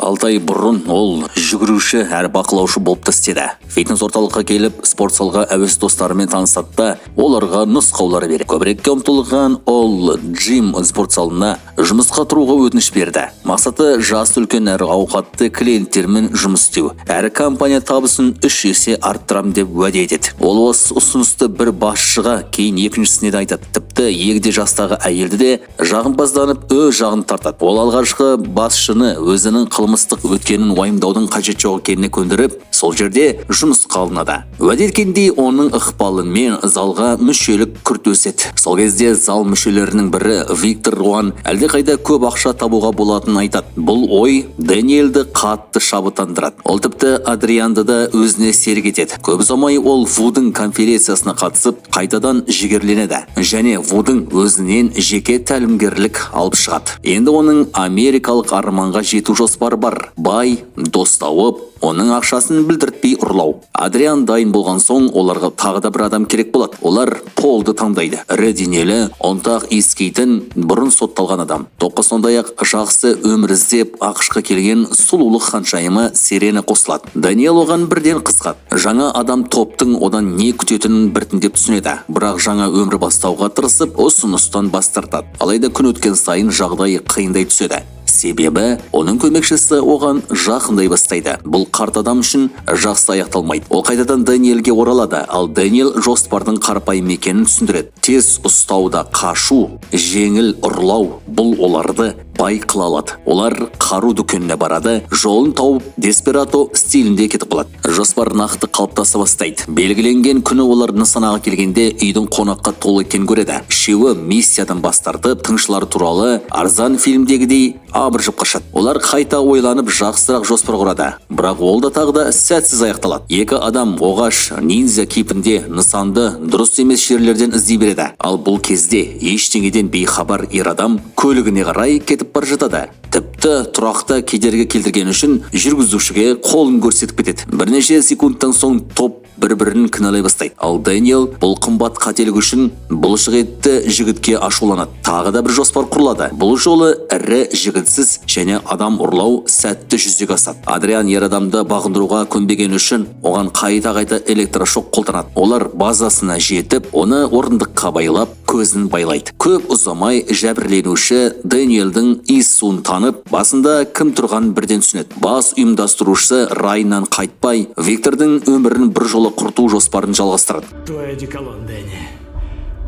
6 ай бұрын ол жүгіруші әрі бақылаушы болып та істеді. Фитнес орталыққа келіп, спорт залға әуес достарымен танысады да, оларға нұсқаулар береді. Көбірекке ұмтылған ол Джим спорт залына жұмысқа тұруға өтініш берді. Мақсаты – жасы үлкен әрі ауқатты клиенттермен жұмыс істеу. Әрі компания табысын 3 есе арттырам деп уәде етеді. Ол осы ұсынысты бір басшыға, кейін екіншісіне де айтады. Тіпті егде жастағы әйелді де жағымпазданып, өз жағын тартады. Ол алғашқы басшыны өзінің қылмыстық өткенін уайымдаудың қажеті жоқ екеніне көндіріп, сол жерде жұмысқа алынады. Уәде еткендей, оның ықпалымен залға мүшелік күрт өседі. Сол кезде зал мүшелерінің бірі Виктор оған әлдеқайда көп ақша табуға болатынын айтады. Бұл ой Дэниелді қатты шабыттандырады. Ол тіпті Адрианды да өзіне серік етеді. Көп ұзамай ол Вудың конференциясына қатысып, қайтадан жігерленеді және Вудың өзінен жеке тәлімгерлік алып шығады. Енді оның америкалық арманға жету жоспары бар: бай дос тауып, оның ақшасын білдіртпей ұрлау. Адриан дайын болған соң, оларға тағы да бір адам керек болады. Олар Полды таңдайды: ірі денелі, ұнтақ иіскейтін, бұрын сотталған адам. Топқа сондай ақ жақсы өмір іздеп АҚШ-қа келген сұлулық ханшайымы Сирена қосылады. Даниэл оған бірден қызығады. Жаңа адам топтың одан не күтетінін біртіндеп түсінеді, бірақ жаңа өмір бастауға тырысып, ұсыныстан бас тартады. Алайда күн өткен сайын жағдай қиындай түседі, себебі оның көмекшісі оған жақындай бастайды. Бұл қарт адам үшін жақсы аяқталмайды. Ол қайтадан Дэниелге оралады, ал Дэниел жоспардың қарапайым екенін түсіндіреді: тез ұстауда қашу, жеңіл ұрлау. Бұл оларды бай қыла алады. Олар қару дүкеніне барады, жолын тауып, десперадо стилінде кетіп қалады. Жоспар нақты қалыптаса бастайды. Белгіленген күні олар нысанаға келгенде, үйдің қонаққа толы екенін көреді. Үшеуі миссиядан бас тартып, тыңшылар туралы арзан фильмдегідей абыржып қашады. Олар қайта ойланып, жақсырақ жоспар құрады, бірақ ол да тағы да сәтсіз аяқталады. Екі адам оғаш ниндзя кейпінде нысанды дұрыс емес жерлерден іздей береді. Ал бұл кезде ештеңеден бейхабар ер адам көлігіне қарай кетіп бара жатады. Тіпті тұрақта кедергі келтіргені үшін жүргізушіге қолын көрсетіп кетеді. Бірнеше секундтан соң топ бір бірін кінәлай бастайды, ал Дэниел бұл қымбат қателік үшін бұлшық етті жігітке ашуланады. Тағы да бір жоспар құрылады. Бұл жолы ірі жігітсіз және адам ұрлау сәтті жүзеге асады. Адриан ер адамды бағындыруға көнбегені үшін оған қайта қайта электрошок қолданады. Олар базасына жетіп, оны орындыққа байлап, көзін байлайды. Көп ұзамай жәбірленуші Дэниелдің иіс суын танып, басында кім тұрғанын бірден түсінеді. Бас ұйымдастырушы райынан қайтпай, Виктордың өмірін бір жолы құрту жоспарын жалғастырады. Твой одеколон, Дэнни.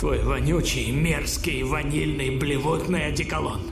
Твой вонючий, мерзкий, ванильный, блевотный одеколон.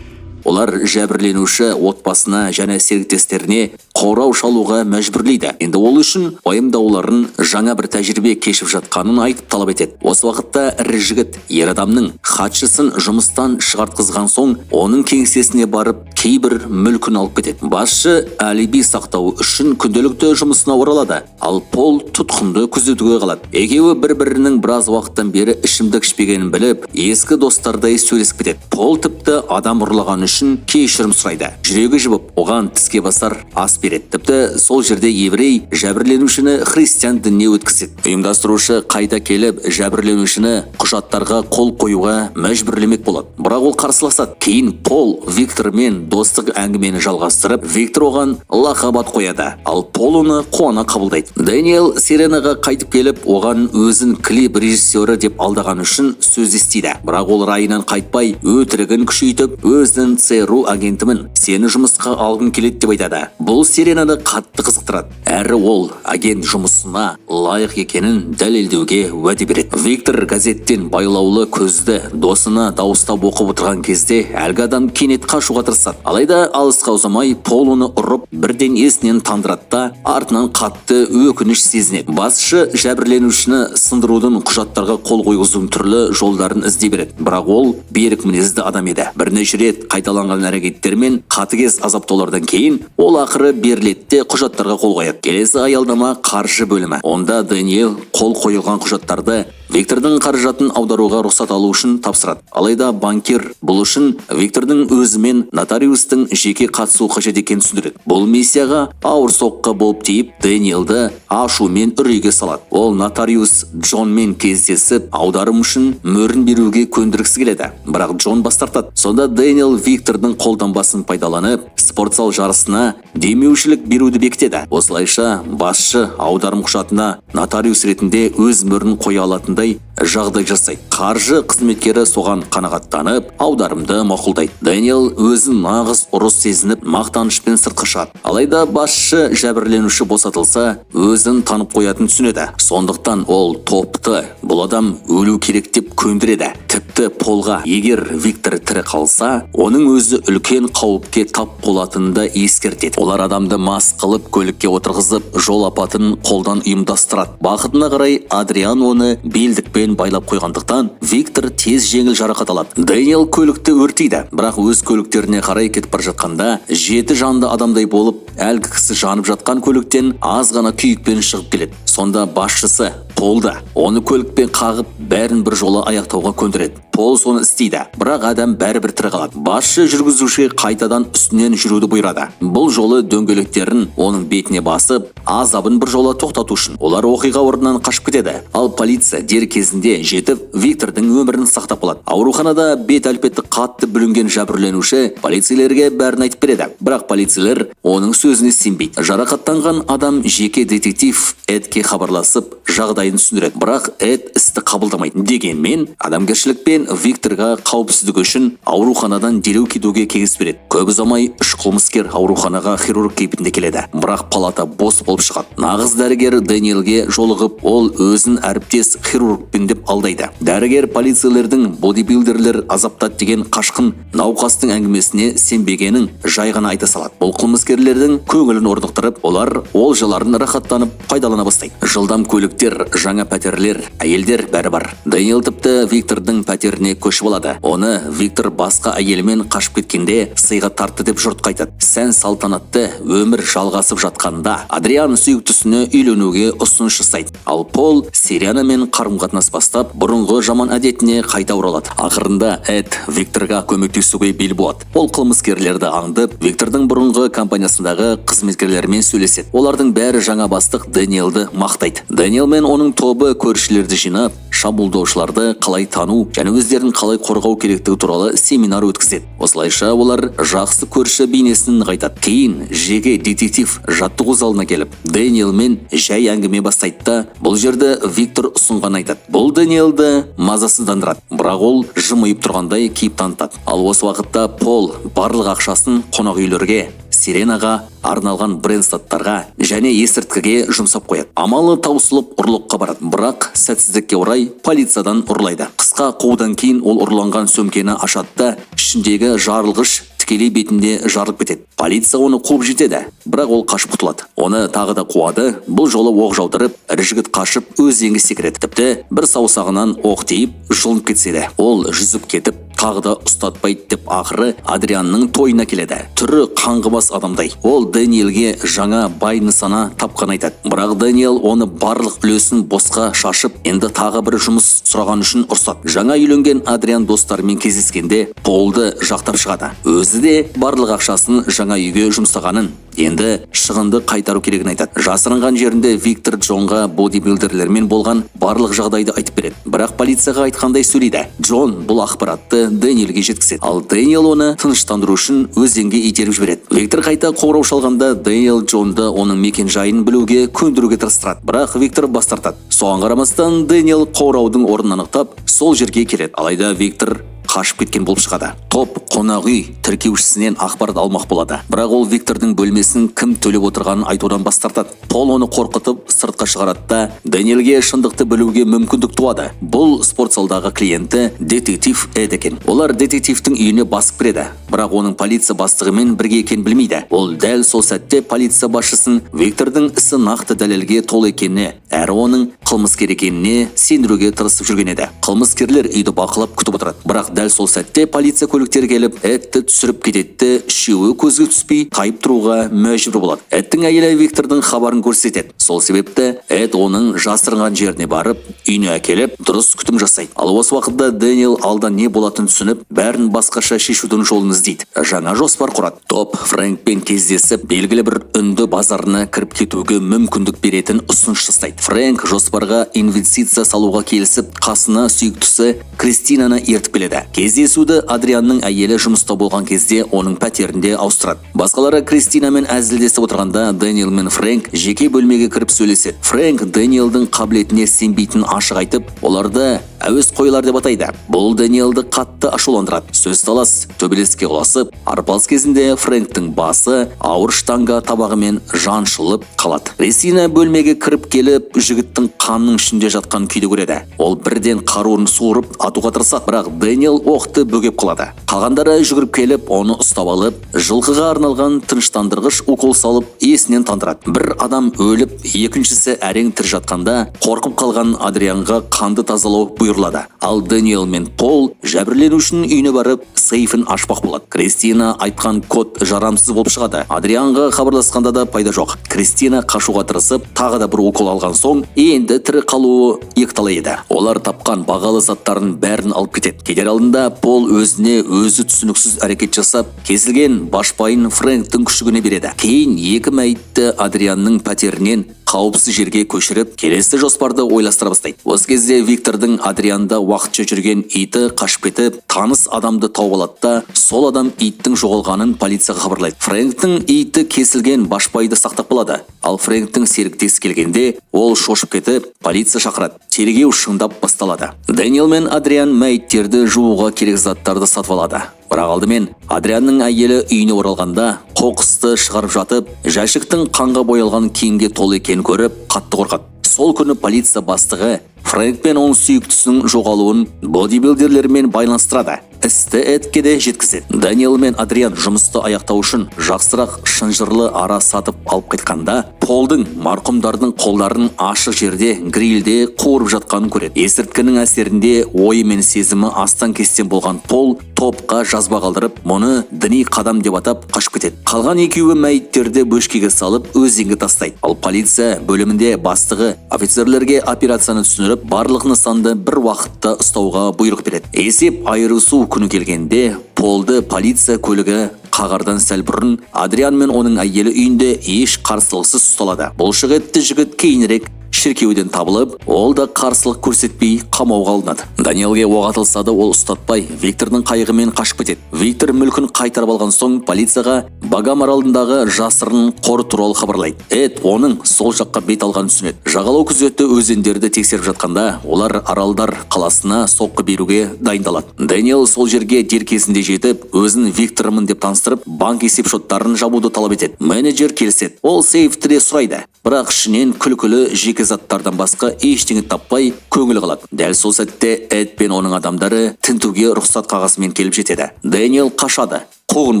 Олар жәбірленуші отбасына және серіктестеріне қоңырау шалуға мәжбүрлейді. Енді ол үшін уайымдауларын, жаңа бір тәжірибе кешіп жатқанын айтып талап етеді. Осы уақытта ірі жігіт ер адамның хатшысын жұмыстан шығартқызған соң, оның кеңсесіне барып, кейбір мүлкін алып кетеді. Басшы алиби сақтау үшін күнделікті жұмысына оралады, ал Пол тұтқынды күзетуге қалады. Екеуі бір бірінің біраз уақыттан бері ішімдік ішпегенін біліп, ескі достардай сөйлесіп кетеді. Пол тіпті адам ұрлағаны үшін кешірім сұрайды. Жүрегі жібіп, оған тіске басар ас береді. Тіпті сол жерде еврей жәбірленушіні христиан дініне өткізеді. Ұйымдастырушы қайта келіп, жәбірленушіні құжаттарға қол қоюға мәжбүрлемек болады, бірақ ол қарсыласады. Кейін Пол Виктормен достық әңгімені жалғастырып, Виктор оған лақап ат қояды, ал Пол оны қуана қабылдайды. Дэниел Сиренаға қайтып келіп, оған өзін клип режиссері деп алдағаны үшін сөз естиді. Бірақ ол райынан қайтпай, өтірігін күшейтіп, өзін ЦРУ агентімін, сені жұмысқа алғым келеді деп айтады. Бұл Сиренаны қатты қызықтырады, әрі ол агент жұмысына лайық екенін дәлелдеуге уәде береді. Виктор газеттен байлаулы көзді досына дауыстап оқып отырған кезде, әлгі адам кенет қашуға тырысады. Алайда алысқа ұзамай Пол оны ұрып, бірден есінен тандырады да, артынан қатты өкініш сезінеді. Басшы жәбірленушіні сындырудың, құжаттарға қол қойғызудың түрлі жолдарын іздей береді, бірақ ол берік мінезді адам еді. Бірнеше рет қайталанған әрекеттер мен қатыгез азаптаулардан кейін ол ақыры беріледі де, құжаттарға қол қояды. Келесі аялдама – қаржы бөлімі. Онда Дэниел қол қойылған құжаттарды Виктордың қаражатын аударуға рұқсат алу үшін тапсырады. Алайда банкир бұл үшін Виктордың өзімен нотариустың жеке қатысуы қажет екенін түсіндіреді. Бұл миссияға ауыр соққы болып тиіп, Дэниелді ашумен үрейге салады. Ол нотариус Джонмен кездесіп, аударым үшін мөрін беруге көндіргісі келеді. Бірақ Джон бас тартады. Сонда Дэниел Виктордың қолданбасын пайдаланып, спортзал жарысына демеушілік беруді бекітеді. Осылайша басшы аударым құжатына нотариус ретінде өз мөрін қоя алатындай жағдай жасайды. Қаржы қызметкері соған қанағаттанып, аударымды мақұлдайды. Дэниел өзін нағыз ұрыс сезініп, мақтанышпен сыртқа шығады. Алайда басшы жәбірленуші босатылса, өзін танып қоятынын түсінеді. Сондықтан ол топты бұл адам өлу керек деп көндіреді. Тіпті Полға егер Виктор тірі қалса, оның өзі үлкен қауіпке тап болатынын да ескертеді. Олар адамды мас қылып көлікке отырғызып, жол апатын қолдан ұйымдастырады. Бақытына қарай, Адриан оны белдікпен байлап қойғандықтан, Виктор тез жеңіл жарақат алады. Дэниел көлікті өртейді, бірақ өз көліктеріне қарай кетіп бара жатқанда жеті жанды адамдай болып, әлгі кісі жанып жатқан көліктен аз ғана күйікпен шығып келеді. Сонда басшысы Полды оны көлікпен қағып, бәрін бір жола аяқтауға көндіреді. Пол соны істейді, бірақ адам бәрібір тірі қалады. Басшы жүргізушіге қайтадан үстінен жүруді бұйырады. Бұл жолы дөңгелектерін оның бетіне басып, азабын бір жола тоқтату үшін. Олар оқиға орнынан қашып кетеді. Ал полиция дер кезінде жетіп, Виктордың өмірін сақтап қалады. Ауруханада бет әлпеті қатты бүлінген жәбірленуші полицейлерге бәрін айтып береді. Бірақ полицейлер оның сөзіне сенбейді. Жарақаттанған адам жеке детектив Эдке хабарласып, жағдайын түсіндіреді. Бірақ Эд істі қабылдамайды. Дегенмен, адамгершілікпен Викторға қауіпсіздігі үшін ауруханадан дереу кетуге кеңес береді. Көп ұзамай үш қылмыскер ауруханаға хирург кейпінде келеді. Бірақ палата бос болып шығады. Нағыз дәрігер Дэниелге жолығып, ол өзін әріптес хирургпін деп алдайды. Дәрігер полицейлердің бодибилдерлер азаптады деген қашқын науқастың әңгімесіне сенбегенін жай ғана айта салады. Бұл қылмыскерлердің көңілін орнықтырып, олар олжаларын рахаттанып пайдалана бастайды. Жылдам көліктер, жаңа пәтерлер, әйелдер, бәрі бар. Дэниел тіпті Виктордың пәтеріне көшіп алады. Оны Виктор басқа әйелімен қашып кеткенде сыйға тартты деп жұртқа айтады. Сән салтанатты өмір жалғасып жатқанда, Адриан сүйіктісіне үйленуге ұсыныс жасайды. Ал Пол Сиренамен қарым-қатынас бастап, бұрынғы жаман әдетіне қайта оралады. Ақырында Эд Викторға көмектесуге бел буады. Ол қылмыскерлерді аңдып, Виктордың бұрынғы компаниясындағы қызметкерлерімен сөйлеседі. Олардың бәрі жаңа бастық Дэниелді мақтайды. Дэниел мен оның тобы көршілерді жинап, шабуылдаушыларды қалай тану және өздерін қалай қорғау керектігі туралы семинар өткізеді. Осылайша олар жақсы көрші бейнесін нығайтады. Кейін жеке детектив жаттығу залына келіп, Дэниелмен жай әңгіме бастайды да, бұл жерді Виктор ұсынған айтады. Бұл Дэниелді мазасыздандырады, бірақ ол жымиып тұрғандай кейіп танытады. Ал осы уақытта Пол барлық ақшасын қонақ үйлерге, Сиренаға арналған бренд заттарға және есірткіге жұмсап қояды. Амалы таусылып, ұрлыққа барады, бірақ сәтсіздікке орай полициядан ұрлайды. Қысқа қуудан кейін ол ұрланған сөмкені ашады да, ішіндегі жарылғыш тікелей бетінде жарылып кетеді. Полиция оны қуып жетеді, бірақ ол қашып құтылады. Оны тағы да қуады, бұл жолы оқ жаудырып, ірі жігіт қашып өзенге секіреді. Тіпті бір саусағынан оқ тиіп, жұлынып кетсе де, ол жүзіп кетіп, тағы да ұстатпайды деп ақыры Адрианның тойына келеді. Түрі қаңғыбас адамдай. Ол Дэниелге жаңа бай нысана тапқан айтады. Бірақ Дэниел оны барлық үлесін босқа шашып, енді тағы бір жұмыс сұраған үшін ұрсады. Жаңа үйленген Адриан достарымен кездескенде Полды жақтап шығады. Өзі де барлық ақшасын жаңа үйге жұмсағанын, енді шығынды қайтару керегін айтады. Жасырынған жерінде Виктор Джонға бодибилдерлермен болған барлық жағдайды айтып береді. Бірақ полицияға айтқандай сөйлейді. Джон бұл ақпаратты Дэниелге жеткізеді. Ал Дэниел оны тыныштандыру үшін өзенге итеріп жібереді. Виктор қайта қоңырау шалғанда, Дэниел Джонды оның мекен жайын білуге көндіруге тырыстырады. Бірақ Виктор бас тартады. Соған қарамастан Дэниел қоңыраудың орнын анықтап, сол жерге келеді. Алайда Виктор қашып кеткен болып шығады. Топ қонақ үй тіркеушісінен ақпарат алмақ болады. Бірақ ол Виктордың бөлмесін кім төлеп отырғанын айтудан бас тартады. Пол оны қорқытып сыртқа шығарады да, Дэниелге шындықты білуге мүмкіндік туады. Бұл спортзалдағы клиенті детектив Эд екен. Олар детективтің үйіне басып кіреді, бірақ оның полиция бастығымен бірге екенін білмейді. Ол дәл сол сәтте полиция басшысын Виктордың ісі нақты дәлелге толы екеніне Әрі оның қылмыскер екеніне сендіруге тырысып жүрген еді. Қылмыскерлер үйді бақылап, күтіп отырады. Бірақ дәл сол сәтте полиция көліктері келіп, Эдті түсіріп кетеді. Үшеуі көзге түспей тайып тұруға мәжбүр болады. Эдтің әйелі Виктордың хабарын көрсетеді. Сол себепті Эд оның жасырынған жеріне барып, үйіне әкеліп, дұрыс күтім жасайды. Ал осы уақытта Дэниел алда не болатынын түсініп, бәрін басқаша шешудің жолын іздейді, жаңа жоспар құрады. Топ Фрэнкпен кездесіп, белгілі бір үнді базарына кіріп кетуге мүмкіндік беретін ұсыныс жасайды. Фрэнк жоспарға инвестиция салуға келісіп, қасына сүйіктісі Кристинаны ертіп келеді. Кездесуді Адрианның әйелі жұмыста болған кезде оның пәтерінде ауыстырады. Басқалары Кристинамен әзілдесіп отырғанда, Дэниел мен Фрэнк жеке бөлмеге кіріп сөйлеседі. Фрэнк Дэниелдің қабілетіне сенбейтінін ашық айтып, оларды әуесқойлар деп атайды. Бұл Дэниелді қатты ашуландырады. Сөз талас төбелеске ұласып, арпалыс кезінде Фрэнктің басы ауыр штанга табағымен жаншылып қалады. Кристина бөлмеге кіріп келіп, жігіттің қанның ішінде жатқан күйді көреді. Ол бірден қаруын суырып, атуға тырысады, бірақ Дэниел оқты бөгеп қалады. Қалғандары жүгіріп келіп, оны ұстап алып, жылқыға арналған тыныштандырғыш укол салып, есінен тандырады. Бір адам өліп, екіншісі әрең тірі жатқанда, қорқып қалған Адрианға қанды тазалау бұйырылады. Ал Дэниел мен Пол жәбірленушінің үйіне барып, сейфін ашпақ болады. Кристина айтқан код жарамсыз болып шығады. Адрианға хабарласқанда да пайда жоқ. Кристина қашуға тырысып, тағы да бір укол алған соң, енді тірі қалуы екіталай еді. Олар тапқан бағалы заттарын бәрін алып кетеді. Кетер алдында Пол өзіне өзі түсініксіз әрекет жасап, кесілген башпайын Фрэнктің күшігіне береді. Кейін екі мәйітті Адрианның пәтерінен қауіпсіз жерге көшіріп, келесі жоспарды ойластыра бастайды. Осы кезде Виктордың Адрианда уақытша жүрген иті қашып кетіп, таныс адамды тауып алады да, сол адам иттің жоғалғанын полицияға хабарлайды. Фрэнктің иті кесілген башпайды сақтап қалады. Ал Фрэнктің серіктесі келгенде, ол шошып кетіп, полиция шақырады. Тергеу шындап басталады. Дэниел мен Адриан мәйіттерді жууға керек заттарды сатып алады. Бірақ алдымен Адрианның әйелі үйіне оралғанда, қоқысты шығарып жатып, жәшіктің қанға боялған киімге толы екенін көріп, қатты қорқады. Сол күні полиция бастығы Фрэнк пен оның сүйіктісінің жоғалуын бодибилдерлермен байланыстырады. Істі Эдке де жеткізеді. Даниэл мен Адриан жұмысты аяқтау үшін жақсырақ шынжырлы ара сатып алып қайтқанда, Полдың марқұмдардың қолдарын ашық жерде грильде қуырып жатқанын көреді. Есірткінің әсерінде ойы мен сезімі астан кестен болған Пол топқа жазба қалдырып, мұны діни қадам деп атап, қашып кетеді. Қалған екеуі мәйіттерді бөшкеге салып, өзенге тастайды. Ал полиция бөлімінде бастығы офицерлерге операцияны түсіндіріп, барлық нысанды бір уақытта ұстауға бұйрық береді. Есеп айырысу күні келгенде, Полды полиция көлігі қағардан сәл бұрын Адриан мен оның әйелі үйінде еш қарсылықсыз ұсталады. Бұлшық етті жігіт кейінірек шіркеуден табылып, ол да қарсылық көрсетпей, қамауға алынады. Даниэлге оқ атылса да, ол ұстатпай, Виктордың қайығымен қашып кетеді. Виктор мүлкін қайтарып алған соң, полицияға Багам аралындағы жасырын қор туралы хабарлайды. Эд оның сол жаққа бет алғанын түсінеді. Жағалау күзеті өзендерді тексеріп жатқанда, олар аралдар қаласына соққы беруге дайындалады. Дэниел сол жерге дер кезінде жетіп, өзін Виктормын деп таныстырып, банк есеп шоттарын жабуды талап етеді. Менеджер келіседі. Ол сейфті де сұрайды, бірақ ішінен күлкілі жеке заттардан басқа ештеңе таппай, көңілі қалады. Дәл сол сәтте Эд пен оның адамдары тінтуге рұқсат қағазымен келіп жетеді. Дэниел қашады. Қуғын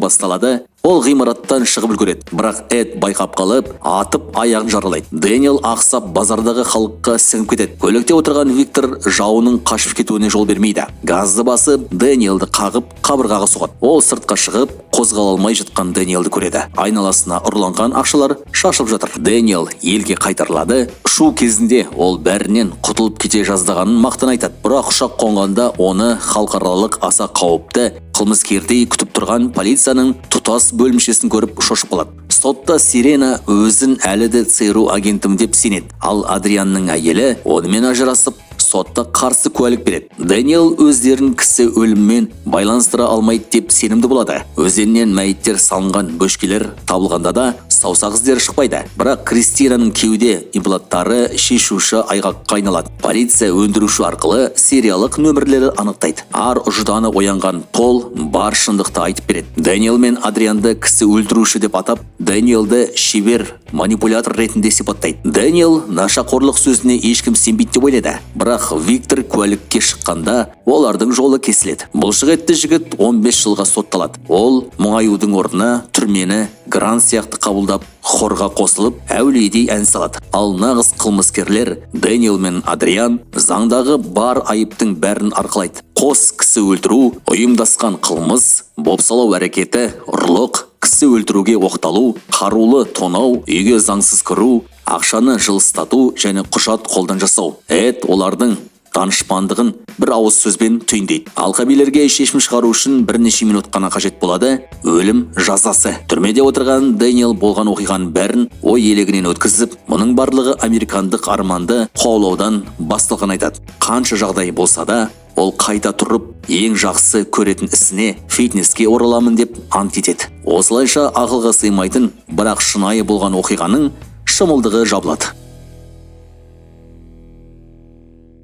басталады. Ол ғимараттан шығып үлгереді, бірақ Эд байқап қалып, атып, аяғын жаралайды. Дэниел ақсап, базардағы халыққа сіңіп кетеді. Көлікте отырған Виктор жауының қашып кетуіне жол бермейді. Газды басып, Дэниелді қағып, қабырғаға соғады. Ол сыртқа шығып, қозғала алмай жатқан Дэниелді көреді. Айналасына ұрланған ақшалар шашылып жатыр. Дэниел елге қайтарылады. Ұшу кезінде ол бәрінен құтылып кете жаздағанын мақтан айтады. Бірақ ұшақ қонғанда оны халықаралық аса қауіпті қылмыскердей күтіп тұрған полицияның тұтас бөлімшесін көріп, шошып қалады. Сотта Сирена өзін әлі де ЦРУ агентімін деп сенеді. Ал Адрианның әйелі онымен ажырасып, сотта қарсы куәлік береді. Дэниел өздерін кісі өлімімен байланыстыра алмайды деп сенімді болады. Өзеннен мәйіттер салынған бөшкелер табылғанда да, саусақ іздері шықпайды. Бірақ Кристинаның кеуде импланттары шешуші айғаққа айналады. Полиция өндіруші арқылы сериялық нөмірлері анықтайды. Ар ұжданы оянған Пол бар шындықты айтып береді. Дэниел мен Адрианды кісі өлтіруші деп атап, Дэниелді шебер манипулятор ретінде сипаттайды. Дэниел нашақорлық сөзіне ешкім сенбейді деп ойлайды. Бірақ Виктор куәлікке шыққанда, олардың жолы кесіледі. Бұлшық етті жігіт 15 жылға сотталады. Ол мұңаюдың орнына түрмені Грант сияқты қабылдап, хорға қосылып, әулиедей ән салады. Ал нағыз қылмыскерлер Дэниел мен Адриан заңдағы бар айыптың бәрін арқалайды: қос кісі өлтіру, ұйымдасқан қылмыс, бопсалау әрекеті, ұрлық, кісі өлтіруге оқталу, қарулы тонау, үйге заңсыз кіру, ақшаны жылыстату және құжат қолдан жасау. Эд олардың данышпандығын бір ауыз сөзбен түйіндейді: алқабилерге шешім шығару үшін бірнеше минут қана қажет болады, өлім жазасы. Түрмеде отырған Дэниел болған оқиғаның бәрін ой елегінен өткізіп, мұның барлығы американдық арманды қуалаудан басталғанын айтады. Қанша жағдай болса да, ол қайта тұрып, ең жақсы көретін ісіне, фитнеске ораламын деп ант етеді. Осылайша ақылға сыймайтын, бірақ шынайы болған оқиғаның шымылдығы жабылады.